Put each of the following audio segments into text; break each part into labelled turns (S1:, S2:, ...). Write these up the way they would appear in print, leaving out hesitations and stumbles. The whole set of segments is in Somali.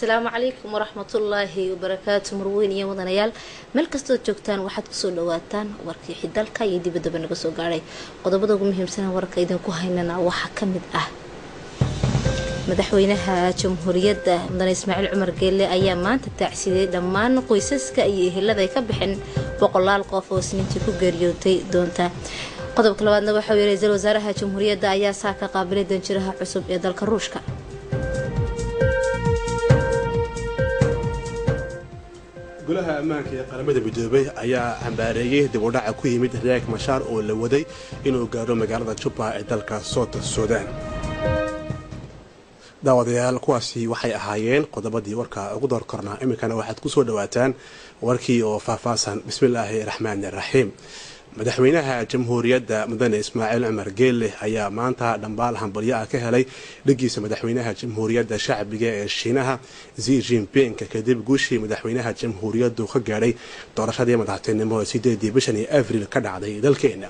S1: Asalaamu calaykum waraxmatullaahi wabarakaatu. Marweyn iyo mudanayaal, meel kastood joogtaan, waxaad kusoo dhawaataan warkii xidalka iyo dibadaba naga soo gaadhay. Qodobada ugu muhiimsan wararka idinku haynana waxaa kamid ah: Madaxweynaha Jamhuuriyadda Mudane Ismaaciil Cumar Geelle ayaa maanta taacsiiyey dhammaan qoysaska iyo ehelada ay ka bixin boqolaal qof oo Isniintii ku geeriyootay doonta. Qodobka labaadna waxauu yihi: Ra-iisul Wasaaraha Jamhuuriyadda ayaa saa ka qaabilay danjiraha cusub ee dalka Ruushka.
S2: Golaha Ammaanka ee Qaramada Midoobay ayaa cambaareeyey dib u dhaca ku yimid Riyaak Mashaar oo la waday inuu gaadho magaalada Jubba ee dalka South Sudan. Daawadayaal, kuwaasi waxay ahaayeen qodobadii warka ugu door kornaa. Iminkana waxaad kusoo dhawaataan warkii oo faahfaahsan. Bismillaahi raxmaani raxiim. Madaxweynaha Jamhuuriyadda Mudane Ismaaciil Cumar Geelle ayaa maanta dhambaal hambalyo ah ka helay dhigiisa madaxweynaha Jamhuuriyadda Shacbiga ee Shiinaha Xi Jinping, kadib guushii madaxweynaha jamhuuriyaddu ka gaadhay doorashadii madaxtinimo ee 8-dii bishan iyo Abril ka dhacday dalkeena.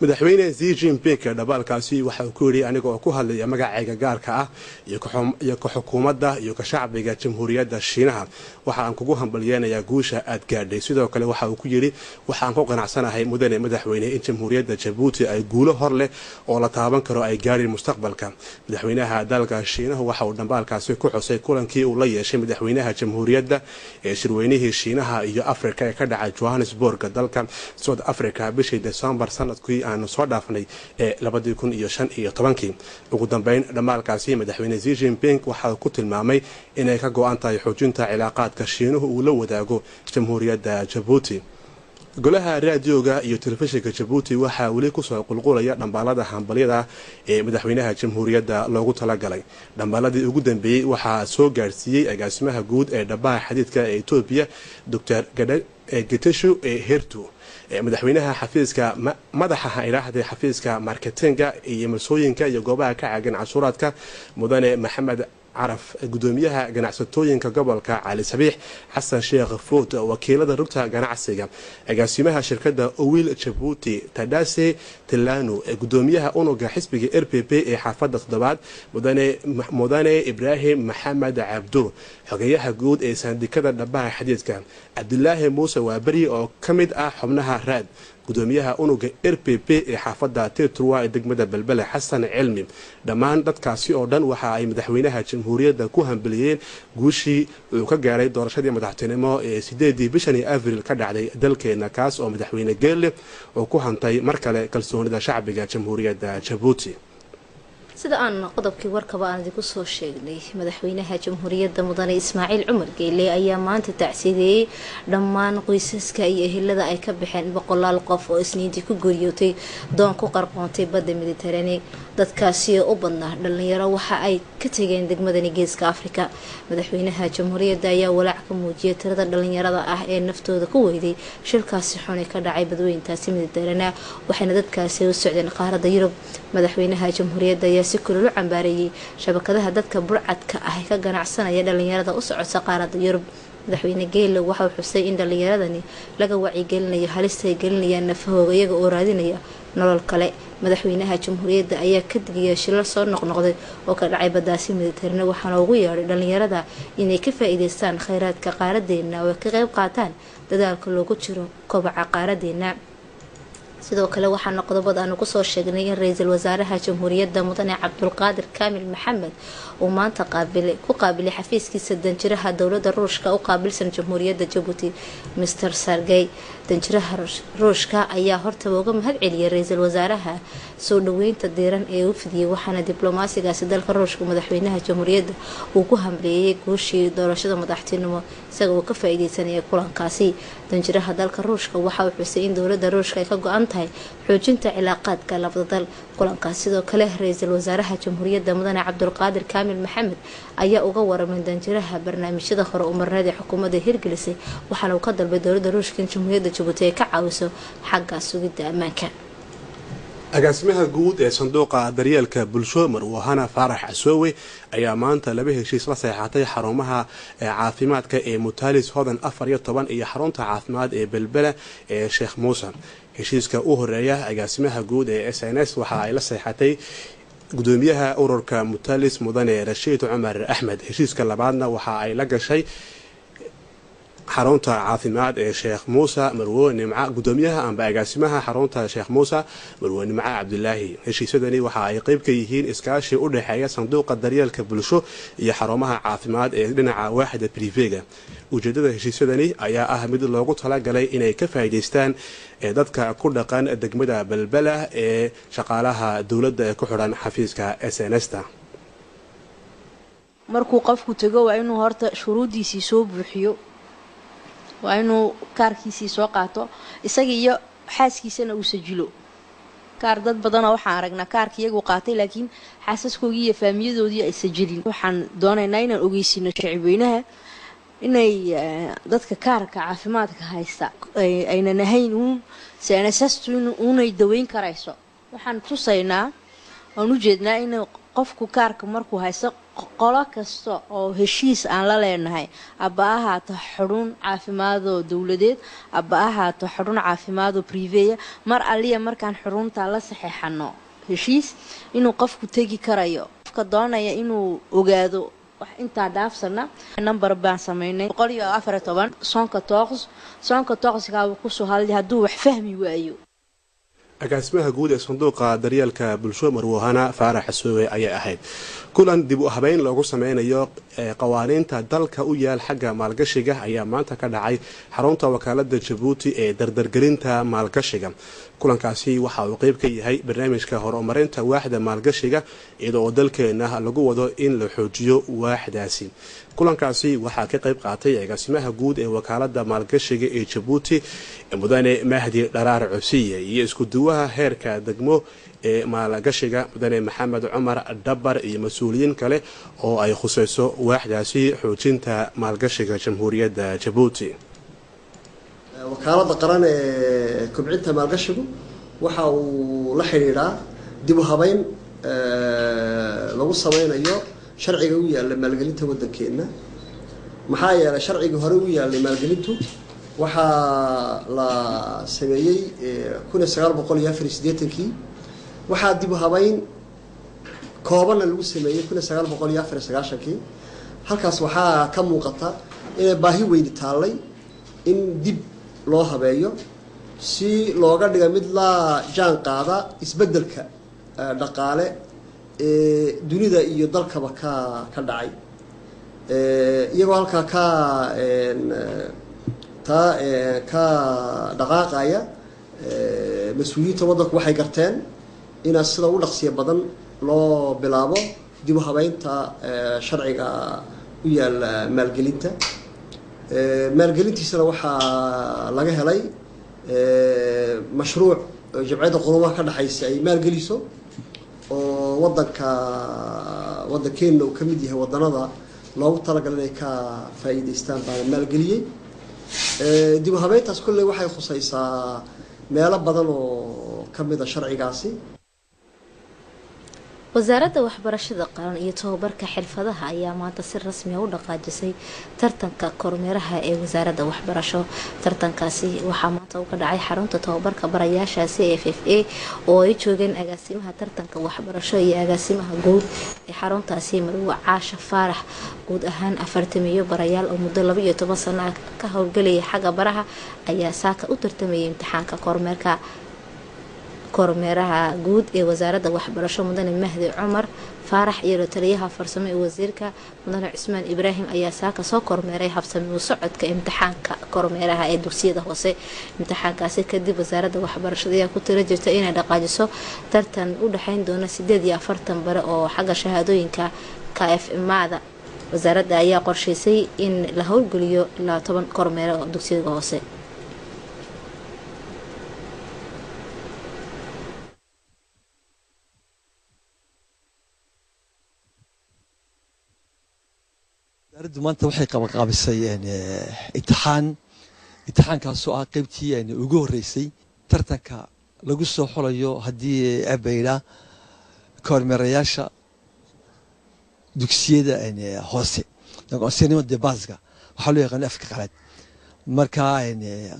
S2: Madaxweyne Xi Jinping dhabaalkaasi waxa uu ku yidhi: "Aniga oo ku hadlaya magacayga gaarka ah iyo ka xukuumadda iyo ka shacbiga Jamhuuriyadda Shiinaha, waxa aan kugu hambalyeenayaa guusha aad gaadhay." Sidoo kale waxa uu ku yidhi: "Waxaan ku qanacsanahay, mudane madaxweyne, in Jamhuuriyadda Jabuuti ay guulo hor leh oo la taaban karo ay gaadhin mustaqbalka." Madaxweynaha dalka Shiinahu waxa uu dhambaalkaasi ku xusay kulankii uu la yeeshay madaxweynaha jamhuuriyadda ee shirweynihii Shiinaha iyo Afrika ee ka dhacay Johannesburg, dalka South Africa, bishii Decembar sanadkii aanu soo dhaafnay ee 2015-kii. Ugu dambeyn, dhammaalkaasi madaxweyne Xi Jinping waxa uu ku tilmaamay inay ka go-an tahay xoojinta cilaaqaadka Shiinuhu uu la wadaago Jamhuuriyadda Jabuuti. Golaha Raadiyooga iyo Telefishinka Jabuuti waxaa weli kusoo qulqulaya dhambaalada hambalyada ee madaxweynaha jamhuuriyadda loogu talagalay. Dhambaaladii ugu dambeeyey waxaa soo gaadhsiiyey agaasimaha guud ee dhabaha xadiidka ee Etoobiya, Doctor Geteshu Hertu, madaxweynaha xafiiska madaxa idhaahday xafiiska marketinga iyo marsooyinka iyo goobaha ka caagan cashuuraadka, Mudane Maxamed Caraf, gudoomiyaha ganacsatooyinka gobolka Cali Sabiix, Xasan Sheekh Food, wakiilada rugta ganacsiga, agaasimaha shirkada Owil Jabuuti, Tadase Tilano, gudoomiyaha unuga xisbiga RPP ee xaafada toddobaad, Mudane Ibraahim Maxamed Cabdo, xogeyaha guud ee saandikada dhabaha xadiidka, Cabdilaahi Muuse Waaberi oo ka mid ah xubnaha raad, gudoomiyaha unuga RPP ee xaafada Tetrua ee degmada Belbele, Xasan Cilmi. Dhammaan dadkaasi oo dhan waxa ay madaxweynaha jamhuuriyadda ku hambaliyeen guushii uu ka gaaray doorashadii madaxtinimo ee 8-dii bishani Abril ka dhacday dalkeena, kaas oo madaxweyne Geelle oo ku hantay mar kale kalsoonida shacbiga Jamhuuriyadda Jabuuti.
S1: Sida aan qodobkii warkaba aan idinku soo sheegnay, Madaxweynaha Jamhuuriyadda Mudane Ismaaciil Cumar Geele ayaa maanta tacsiideeyey dhammaan qoysaska iyo ehelada ay ka baxeen boqolaal qof oo Isniintii ku geeriyootay doon ku qarqoontay badda Mediterane. Dadkaasi oo u badnaa dhalinyaro waxa ay ka tegeen degmadani Geeska Afrika. Madaxweynaha Jamhuuriyadda ayaa walaac ka muujiyay tirada dhalinyarada ah ee naftooda ku weyday shilkaasi xun ee ka dhacay badweyntaasi Mediterana, waxayna dadkaasi u socdeen qaaradda Yurub. Madaxweynaha Jamhuuriyadda ayaa si kulul u cambaareeyey shabakadaha dadka burcadka ah ee ka ganacsanaya dhalinyarada u socota qaaradda Yurub. Madaxweyne Geele waxa uu xusay in dhalinyaradani laga wacyigelinayo halista ay gelinayaan nafahooga iyaga oo raadinaya nolol kale. Madaxweynaha Jamhuuriyadda ayaa ka digaya shilal soo noqnoqday oo ka dhacay baddaasi Mediterane, waxaana ugu yeedhay dhalinyarada inay ka faa-iideystaan kheyraadka qaaradeena oo ay ka qeyb qaataan dadaalka loogu jiro kobaca qaaradeena. Sidoo kale waxaana qodobada aanu kusoo sheegnay in Ra-iisul Wasaaraha Jamhuuriyadda Mudane Cabdulqaadir Kaamil Maxamed uu maanta ku qaabilay xafiiskiisa danjiraha dowlada Ruushka u qaabilsan Jamhuuriyadda Jabuuti, Master Sergey. Danjiraha Ruushka ayaa hortaba uga mahad celiyay ra-iisul wasaaraha soo dhaweynta diiran ee u fidiyey, waxaana diblomaasigaasi dalka Ruushka madaxweynaha jamhuuriyadda uu ku hambleeyay guushii doorashada madaxtinimo. Isaga oo ka faa-iideysanaya kulankaasi, danjiraha dalka Ruushka waxa uu xusay in dowlada Ruushka ay ka go-an tahay xoojinta cilaaqaadka labada dal. Kulankaas sidoo kale ra-iisul wasaaraha Jamhuuriyadda Mudane Cabdulqaadir Kaamil Maxamed ayaa uga waramay danjiraha barnaamijyada hore umarneed ee xukuumadda hirgelisay, waxaana uu ka dalbay dowlada Ruushka in Jamhuuriyadda Jabuuti ay ka caawiso xagga sugidda ammaanka.
S2: Agaasimaha guud ee Sanduuqa Daryeelka Bulsho, Marwahana Faarax Casoowe, ayaa maanta laba heshiis la saxeexatay xarumaha caafimaadka ee Mutalis Hodan 14 iyo xarunta caafimaad ee Belbela ee Sheekh Muuse. Heshiiska u horeeya, agaasimaha guud ee SNS waxa ay la saxeexatay Gudoomiyaha ururka Mutalis Mudane Rashiid Cumar Axmed. Heshiiska labaadna waxa ay la gashay xarunta caafimaad ee Sheekh Muuse Marwo Nimca, gudoomiyaha amba agaasimaha xarunta Sheekh Muuse Marwo Nimca Cabdilaahi. Heshiisyadani waxa ay qeyb ka yihiin iskaashi u dhexeeya sanduuqa daryeelka bulsho iyo xarumaha caafimaad ee dhinaca waaxda privega. Ujeedada heshiisyadani ayaa ah mid loogu talagalay inay ka faa'iidaystaan dadka ku dhaqan degmada Balbala ee shaqaalaha dowladda ee ku xidhan xafiiska SNS-ta.
S3: Markuu qofku tago, waa inuu horta shuruuddiisii soo buuxiyo, waa inuu kaarkiisii soo qaato, isaga iyo xaaskiisana uu sajilo kaar. Dad badanoo waxaan aragnaa kaarka iyagu qaatay, laakiin xaasaskoogii iyo faamiyadoodii ay sajilin. Waxaan doonaynaa inaan ogeysino shacibweynaha inay dadka kaarka caafimaadka haysta aynan ahayn uun CNSS-tu unay daweyn karayso. Waxaan tusaynaa oon ujeednaa in qofku kaarka markuu haysto, qolo kasta oo heshiis aan la leenahay, aba ahaato xarun caafimaadoo dowladeed, aba ahaato xarun caafimaadoo privé ah, mar alliya markaan xaruntaa la saxeexano heshiis, inuu qofku tegi karayo. Qofka doonaya inuu ogaado wax intaa dhaafsana, number baan sameynay, 114 114 114-kaa kusoo hadlay hadduu wax fahmi waayo.
S2: Agaasimaha guud ee sanduuqa daryeelka bulsho Marwohana Faarax Xasoowe ayay ahayd. Kulan dib u habeyn loogu sameynayo qawaaniinta dalka u yaal xagga maalgashiga ayaa maanta ka dhacay xarunta wakaalada Jabuuti ee dardargelinta maalgashiga. Kulankaasi waxa uu qeyb ka yahay barnaamijka horumarinta waaxda maalgashiga, iyadoo oo dalkeena lagu wado in la xoojiyo waaxdaasi. Kulankaasi waxaa ka qeyb qaatay agaasimaha guud ee wakaalada maalgashiga ee Jabuuti Mudane Mahdi Dharaar Cosiye iyo iskuduwaha heerka degmo ee maalgashiga Mudane Maxamed Cumar Dhabar iyo mas-uuliyiin kale oo ay khuseyso waaxdaasi xoojinta maalgashiga Jamhuuriyadda Jabuuti.
S4: Wakaaladda qaran ee kobcinta maalgashigu waxa uu la xidhiidhaa dib u habeyn lagu sameynayo sharciga u yaalla maalgelinta waddankeenna. Maxaa yeelay, sharcigii hore u yaallay maalgelintu waxaa la sameeyey 1984-kii, waxaa dib u habeyn koobanna lagu sameeyey 1994-kii. Halkaas waxaa ka muuqata inay baahi weyni taallay in dib loo habeeyo si looga dhiga mid la jaan qaada isbeddelka dhaqaale ee dunida iyo dalkaba ka dhacay. Iyagoo halkaa taa ka dhaqaaqaya, mas-uuliyiinta waddanku waxay garteen inaa sida ugu dhaqsiya badan loo bilaabo dib u habeynta sharciga u yaalla maalgelinta. Maalgelintiisana waxaa laga helay mashruuc Jabciyadda Qurumaha ka dhexaysa ay maalgeliso, oo waddankeenna uu ka mid yahay waddanada loogu talagalay inay ka faa'iidaystaan baana maalgeliyey. Dib u habeyntaas kolley waxay khusaysaa meelo badan oo ka mid a sharcigaasi.
S1: Wasaaradda Waxbarashada Qaran iyo Tababarka Xirfadaha ayaa maanta si rasmi ah u dhaqaajisay tartanka kormeeraha ee wasaaradda waxbarasho. Tartankaasi waxaa maanta uga dhacay xarunta tababarka barayaasha CFFA, oo ay joogeen agaasimaha tartanka waxbarasho iyo agaasimaha guud ee xaruntaasi Marwo Caasha Faarax. Guud ahaan 40-meeyo barayaal oo muddo 12 sano ah ka howlgelaya xagga baraha ayaa saaka u tartamayay imtixaanka kormeerka. Kormeeraha guud ee wasaaradda waxbarasho Mudane Mahdi Cumar Faarax iyo taliyaha farsamo ee wasiirka Mudane Cusmaan Ibraahim ayaa saaka soo kormeeray habsami u socodka imtixaanka kormeeraha ee dugsiyada hoose. Imtixaankaasi kadib, wasaaradda waxbarashada ayaa ku tira jirta inay dhaqaajiso tartan u dhexeyn doona 48 bare oo xagga shahaadooyinka KFMada. Wasaaradda ayaa qorsheysay in la howlgeliyo ilaa 10 kormeere oo dugsiyada hoose.
S5: Wasaaraddu maanta waxay qabanqaabisay imtixaan, imtixaankaasoo ah qaybtii ugu horreysay tartanka lagu soo xulayo, haddii abayda, kormeerayaasha dugsiyada hoose, enseignement de base-ka waxaa loo yaqaana afka qalaad. Marka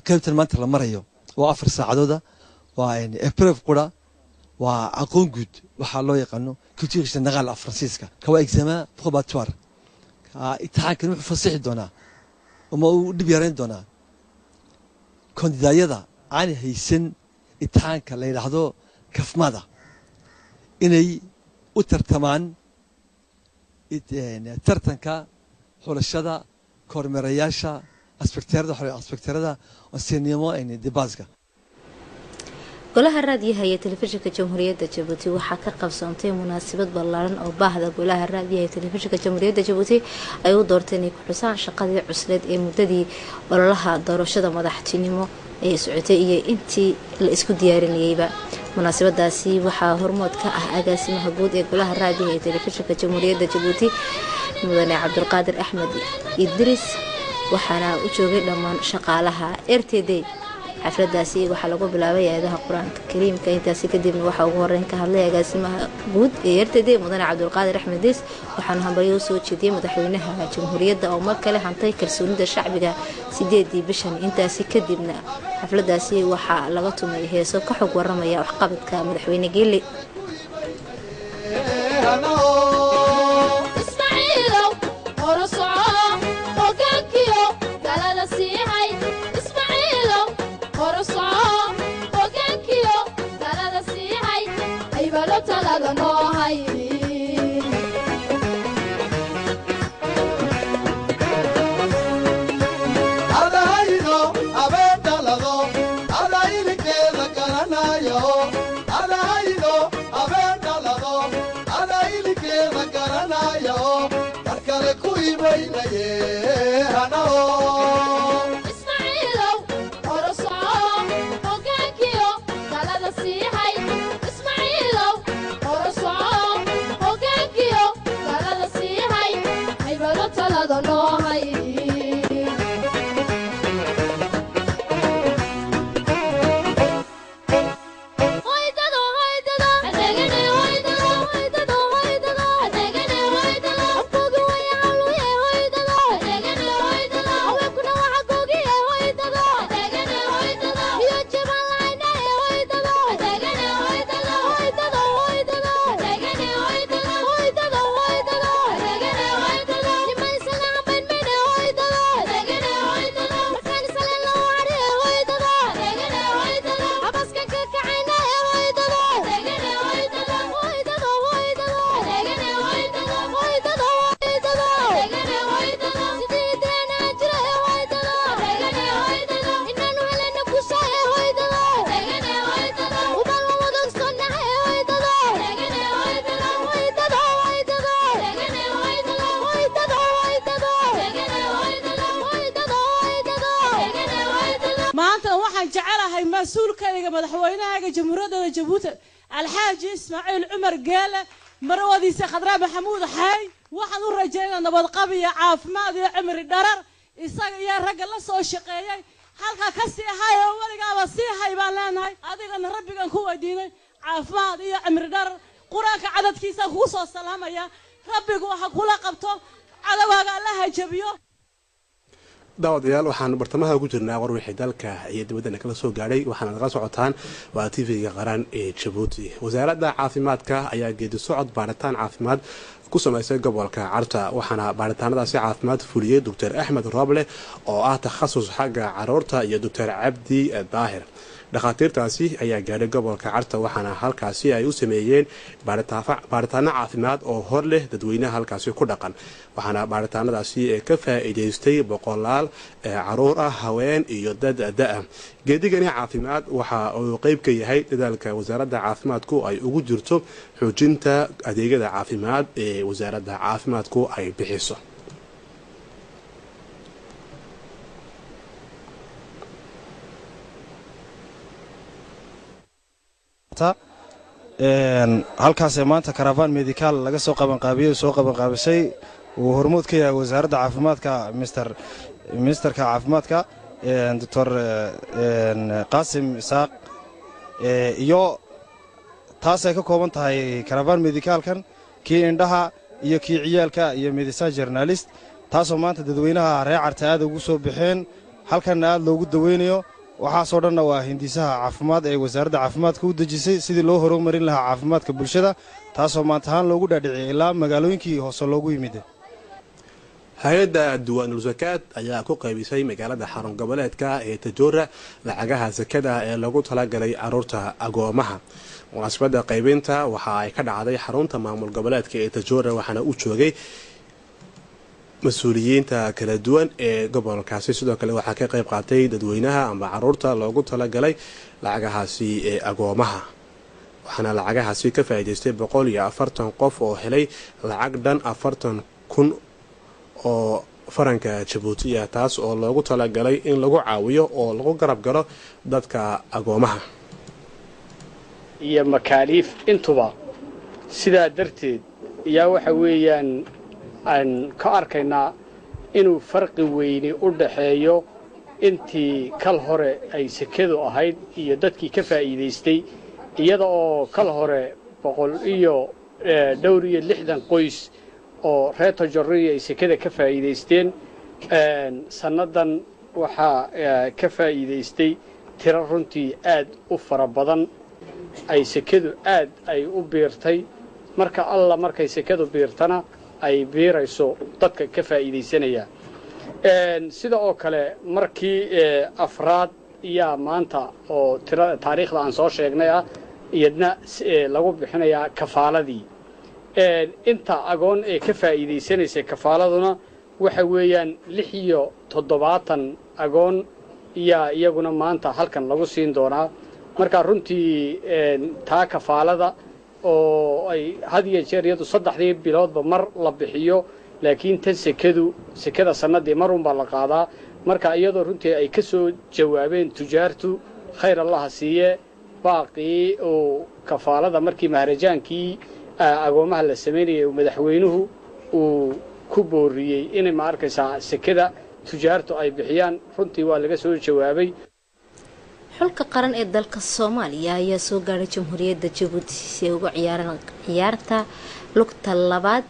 S5: qaybtan maanta la marayo waa 4 saacadooda, waa épreuve qura. Waa aqoon guud, waxaa loo yaqaano culture générale af Faransiiska. Ka waa examen probatoire. Imtixaankan wuxuu fasixi doonaa ama uu dhib yarayn doonaa kandidaayada aan haysan imtixaanka la yidhaahdo kafmada inay u tartamaan tartanka xulashada kormeerayaasha inspecteurada, inspecteurada enseignement de baseka.
S1: Golaha Raadiyaha iyo Telefishinka Jamhuuriyadda Jabuuti waxaa ka qabsoontay munaasabad ballaaran oo baahda Golaha Raadiyaha iyo Telefishinka Jamhuuriyadda Jabuuti ay u doorteen inay ku xusaan shaqadii cusleed ee muddadii ololaha doorashada madaxtinimo ee socotay iyo intii la isku diyaarinayeyba. Munaasabadaasi waxaa hormood ka ah agaasimaha guud ee Golaha Raadiyaha iyo Telefishinka Jamhuuriyadda Jabuuti, mudane Cabdulqaadir Axmed Idris, waxaana u joogay dhammaan shaqaalaha RTD. Xafladaasi waxaa lagu bilaabay aayadaha Qur-aanka Kariimka. Intaasi kadibna waxaa ugu horeyn ka hadlay agaasimaha guud ee RTD, mudane Cabdulqaadir Axmed Idris, waxaana hambalyo usoo jeediyey madaxweynaha jamhuuriyadda oo mar kale hantay kalsoonida shacbiga 8-dii bishan. Intaasi kadibna xafladaasi waxaa laga tumay heeso ka xog waramaya waxqabadka madaxweyne Geele.
S6: Adahaydo abeedhalado adahilikeeda garanayo, adahaydo abeedhalado adahilikeeda garanayo, mar kale ku imaynaye hanao.
S7: Ismaaciilow horo soco, hogaankiyo talada siihay. Ismaaciilow horo soco, hogaankiyo talada siihay, haybado talada noohay. Hoydado hoydado hadegane, hoydado hoydado hoydado hadegane, hoydado afkoogi waya caluye, hoydado hadegane, hoydado haweenkuna waxa googiye, hoydado hadegane, hoydado iyo jibaan lahaynaye, hoydado hadegane, hoydado hoydado hoydado hadegane, hoydado hoydado hoydado hadegane, hoydado nimaysana hambaynmayne, hoydado hadegane, hoydado markaan isleen loo hadhiye, hoydado hadegane, hoydado habaskan ka kacaynaye, hoydado hadegane, hoydado hoydado hoydado hadegane, hoydado hoydado hoydado hadegane, hoydado sidii deenaa jira, hoydado hadegane, hoydado inaanu helena kushaye, hoydado hadegane, hoydado ubal wadagsanahay, hoydado hadegane, hoydado hoydado hoydado hadegane, hoydado hoydado hoydado hadegane, hoydado hoydado hoydado hadegane, hoydado.
S8: Maanta waxaan jecelahay mas-uulkayga, madaxweynahayga Jamhuuriyadda Jabuuti, Alxaaji Ismaaciil Cumar Geele, marwadiisa Khadraa Maxamuud Xaay, waxaan u rajaynaa nabadqab iyo caafimaad iyo cimri dharar, isaga iyo ragga la soo shaqeeyey. Halka ka sii hay oo weligaaba sii hay baan leenahay. Adigana rabbigan ku weydiinay caafimaad iyo cimri dharar. Qur-aanka cadadkiisaan kugu soo salaamaya. Rabbigu waxa kula qabto, cadowgaaga Alla ha jabiyo.
S2: Daawadayaal, waxaan bartamaha ugu jirnaa war wixii dalka iyo dibaddana kala soo gaadhay, waxaana nagala socotaan waa TV-ga qaran ee Jabuuti. Wasaaradda caafimaadka ayaa geedi socod baaritaan caafimaad ku sameysay gobolka Carta, waxaana baaritaanadaasi caafimaad fuliyey Doctor Axmed Rooble oo ah takhasus xagga caruurta iyo Doctor Cabdi Daahir. Dhakhaatiirtaasi ayaa gaadhay gobolka Carta, waxaana halkaasi ay u sameeyeen baaritaano caafimaad oo hor leh dadweynaha halkaasi ku dhaqan, waxaana baaritaanadaasi ka faa-iideystay boqolaal caruur ah, haween iyo dad da-ah. Geedigani caafimaad waxa uu qeyb ka yahay dadaalka wasaaradda caafimaadku ay ugu jirto xoojinta adeegyada caafimaad ee wasaaradda caafimaadku ay bixiso.
S9: Halkaasee maanta caravane médicale laga soo qabanqaabiyey, soo qabanqaabisay, uu hormood ka yahay wasaaradda caafimaadka, mister ministerka caafimaadka, Doctor Qaasim Isaaq, iyo taasay ka kooban tahay caravane médicalekan kii indhaha iyo kii ciyaalka iyo médecin généraliste, taasoo maanta dadweynaha reer Carta aad ugu soo baxeen, halkanna aad loogu daweynayo. Waxaasoo dhanna waa hindisaha caafimaad ee wasaaradda caafimaadka u dejisay sidii loo horumarin lahaa caafimaadka bulshada, taasoo maanta ahaan loogu dhaadhiciyay ilaa magaalooyinkii hoose loogu yimid.
S2: Hay-adda Diwaanul Sakaad ayaa ku qaybisay magaalada xarun goboleedka ee Tajoora lacagaha sakada ee lagu talagalay caruurta agoomaha. Munaasabada qaybinta waxa ay ka dhacday xarunta maamul goboleedka ee Tajoora, waxaana u joogay mas-uuliyiinta kala duwan ee gobolkaasi. Sidoo kale waxaa ka qayb qaatay dadweynaha ama caruurta loogu talagalay lacagahaasi ee agoomaha, waxaana lacagahaasi ka faa'iidaystay 140 qof oo helay lacag dhan 40,000 oo faranka Jabuuti ah, taas oo loogu talagalay in lagu caawiyo oo lagu garab galo dadka agoomaha.
S10: Iyo makaaliif intuba. Sidaa darteed ayaa waxa weeyaan aan ka arkaynaa inuu farqi weyni u dhaxeeyo intii kal hore ay sekadu ahayd iyo dadkii ka faa'iidaystay, iyada oo kal hore boqol iyo dhowr iyo lixdan qoys oo reer Tajoriya ay sekada ka faa'iidaysteen. Sannadan waxaa ka faa'iidaystay tiro runtii aad u fara badan, ay sekadu aad ay u biirtay. Marka alla markay sekadu biirtana ay biirayso dadka ka faa'iidaysanaya. Sida oo kale markii afraad iyaa maanta oo tira taariikhda aan soo sheegnay ah iyadna lagu bixinayaa kafaaladii. Inta agoon ee ka faa'iidaysanaysa kafaaladuna waxa weeyaan 76 agoon iyaa iyaguna maanta halkan lagu siin doonaa. Marka runtii taa kafaalada oo ay had iyo jeer iyadu saddexdii biloodba mar la bixiyo, laakiin tan sekadu sekada sanadii mar unbaa la qaadaa. Marka iyadoo runtii ay ka soo jawaabeen tujaartu, khayr Allaha siiye, baaqii uu kafaalada markii maharajaankii agoomaha la samaynayay uu madaxweynuhu uu ku booriyey inay, ma arkaysaa, sekada tujaartu ay bixiyaan, runtii waa laga soo jawaabay.
S1: Xulka qaran ee dalka Soomaaliya ayaa soo gaadhay Jamhuuriyadda Jabuuti si ay uga ciyaaraan ciyaarta lugta labaad,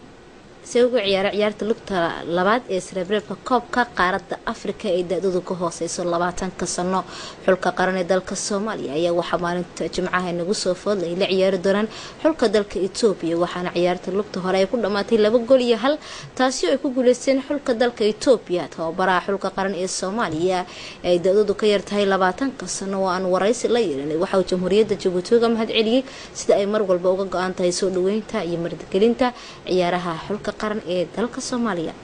S1: si ay uga ciyaaraan ciyaarta lugta labaad ee sareebreebka koobka qaaradda Afrika ee da-doodu ka hooseyso 20-ka sano. Xulka qaran ee dalka Soomaaliya ayaa waxaa maalinta Jimcaha inagu soo foodla ay la ciyaari doonaan xulka dalka Etoobiya, waxaana ciyaarta lugta hore ay ku dhammaatay 2 gool iyo 1, taasi oo ay ku guuleysteen xulka dalka Etoobiya. Tababaraha xulka qaran ee Soomaaliya ee ay da-doodu ka yartahay 20-ka sano oo aan waraysi la yeelanay waxa uu Jamhuuriyadda Jabuuti uga mahad celiyey sida ay mar walba uga go-an tahay soo dhaweynta iyo martigelinta ciyaaraha xulka qaran ee dalka Soomaaliya.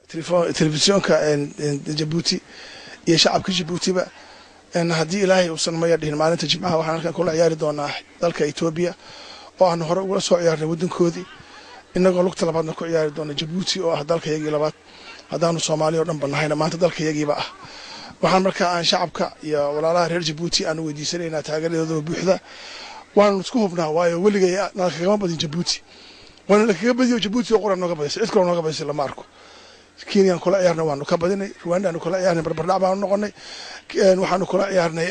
S11: Telefisyoonka Jabuuti iyo shacabka Jabuutiba, haddii Ilaahay uusan maya dhihin, maalinta Jimcaha waxaan halkan kula ciyaari doonaa dalka Etoobiya oo aanu hore ugula soo ciyaarnay waddankoodii, innagoo lugta labaadna ku ciyaari doona Jabuuti oo ah dalkayagii labaad. Haddaanu Soomaaliya oo dhan ba nahayna, maanta dalkayagiiba ah. Waxaan markaa aan shacabka iyo walaalaha reer Jabuuti aanu weydiisanaynaa taageeradooda buuxda. Waanu isku hubnaa, waayo weligay nala kagama badin Jabuuti, waana la kaga badiyo. Jabuuti oo qura nooga badisay, cid kaloo nooga badisay lama arko. Kenyaan kula ciyaarnay, waanu ka badinay. Rwandaanu kula ciyaarnay, barbardhac baanu noqonay. Waxaanu kula ciyaarnay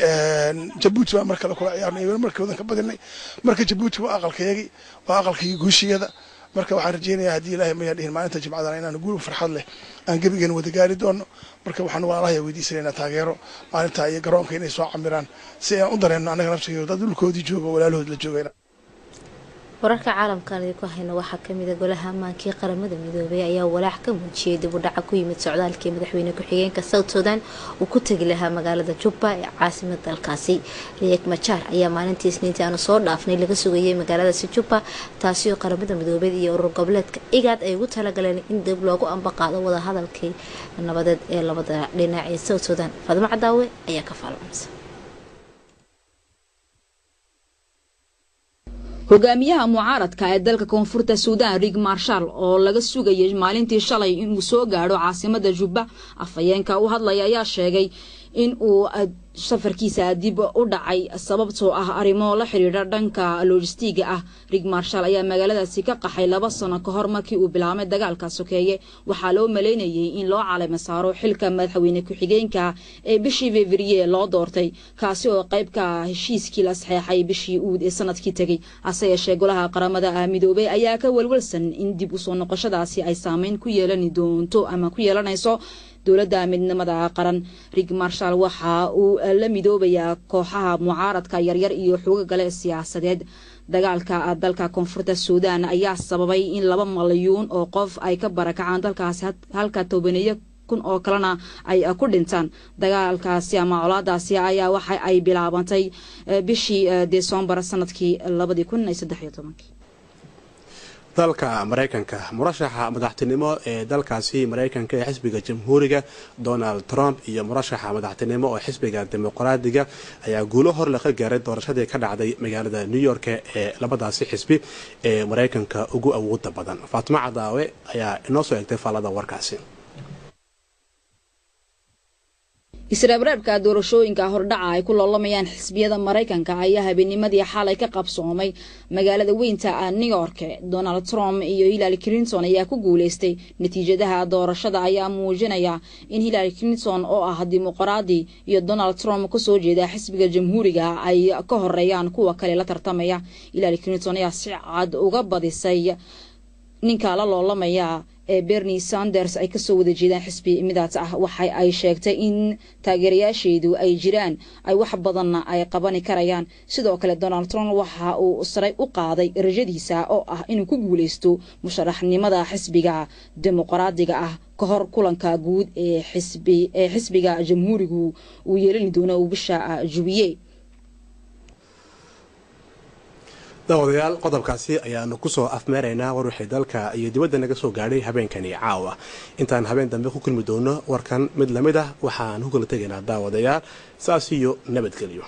S11: Jabuuti baan mar kale kula ciyaarnay, markii wadan ka badinay. Marka Jabuuti waa aqalkayagii, waa aqalkii guushiyada. Marka waxaan rajeynayaa, haddii Ilaahay mayaan dhihin, maalinta Jimcadana inaanu guul farxad leh aan gebigeena wada gaari doono. Marka waxaan walaalahay weydiisanaynaa taageero maalinta iyo garoonka inay soo camiraan, si aan u dareenno annaga naftigeedu dad dhulkoodii joogo, walaalahood la joogayna.
S1: Wararka caalamkaan idinku hayno waxaa kamid a: golaha ammaankii Qaramada Midoobay ayaa walaac ka muujiyay dib u dhaca ku yimid socdaalkii madaxweyne ku-xigeenka South Sudan uu ku tegi lahaa magaalada Jubba ee caasimada dalkaasi. Riek Machar ayaa maalintii Isniintii aanu soo dhaafnay laga sugayay magaaladaasi Jubba, taasi oo Qaramada Midoobay iyo urur goboleedka IGAD ay ugu talagaleen in dib loogu ambaqaado wadahadalkii nabadeed ee labada dhinac ee South Sudan. Faadimo Cadaawe ayaa ka faalonaysa.
S12: Hogaamiyaha mucaaradka ee dalka Koonfurta Suudaan, Riek Machar, oo laga sugayay maalintii shalay inuu soo gaadho caasimada Jubba, afhayeenka u hadlaya ayaa sheegay in uu safarkiisa dib u dhacay sababtoo ah arrimo la xidhiidha dhanka lojistiga ah. Riek Machar ayaa magaaladaasi ka qaxay 2 sano ka hor markii uu bilaabmay dagaalka sokeeye. Waxaa loo maleynayay in loo calamo saaro xilka madaxweyne ku-xigeenka ee bishii Fevrier loo doortay, kaasi oo qayb ka ah heshiiskii la saxeexay bishii Uud ee sanadkii tegay. Hase yeeshee, golaha Qaramada Midoobay ayaa ka welwelsan in dib usoo noqoshadaasi ay saameyn ku yeelani doonto ama ku yeelanayso dowladda midnimada qaran. Riek Machar waxa uu la midoobayaa kooxaha mucaaradka yaryar iyo xooga gale siyaasadeed. Dagaalka dalka Koonfurta Suudaan ayaa sababay in 2 malyuun oo qof ay ka barakacaan dalkaasi, halka tobaneeyo kun oo kalena ay ku dhintaan. Dagaalkaasi ama colaadaasi ayaa waxa ay bilaabantay bishii Desembar sanadkii 2013-kii.
S2: Dalka Mareykanka, murashaxa madaxtinimo ee dalkaasi Mareykanka ee xisbiga Jamhuuriga Donald Trump iyo murashaxa madaxtinimo oo xisbiga Dimuqraadiga ayaa guulo hor laga gaaray doorashadii ka dhacday magaalada New York ee labadaasi xisbi ee Mareykanka ugu awooda badan. Faatimo Cadaawe ayaa inoo soo egtay faallada warkaasi.
S12: Israabraabka doorashooyinka hordhaca ay ku loolamayaan xisbiyada Maraykanka ayaa habeennimadii xalay ka qabsoomay magaalada weynta New York. Donald Trump iyo Hillary Clinton ayaa ku guuleystay. Natiijadaha doorashada ayaa muujinaya in Hillary Clinton oo ah Dimuqraadi iyo Donald Trump kasoo jeeda xisbiga Jamhuuriga ay ka horeeyaan kuwa kale la tartamaya. Hillary Clinton ayaa si cad uga badisay ninka la loolamaya ee Bernie Sanders, ay kasoo wada jeedaan xisbi midaas ah. Waxa ay sheegtay in taageerayaasheedu ay jiraan, ay wax badanna ay qabani karayaan. Sidoo kale, Donald Trump waxa uu saray u qaaday rajadiisa oo ah inuu ku guuleysto musharaxnimada xisbiga Dimuqraadiga ah ka hor kulanka guud ee xisbiga Jamhuurigu uu yeelani doono bisha Juwiye.
S2: Daawadayaal, qodobkaasi ayaanu kusoo afmeeraynaa war wixii dalka iyo dibadda naga soo gaadhay habeenkani caawa. Intaan habeen dambe ku kulmi doono warkan mid lamid ah, waxaan ku kala tegaynaa, daawadayaal, saas iyo nabadgelyo.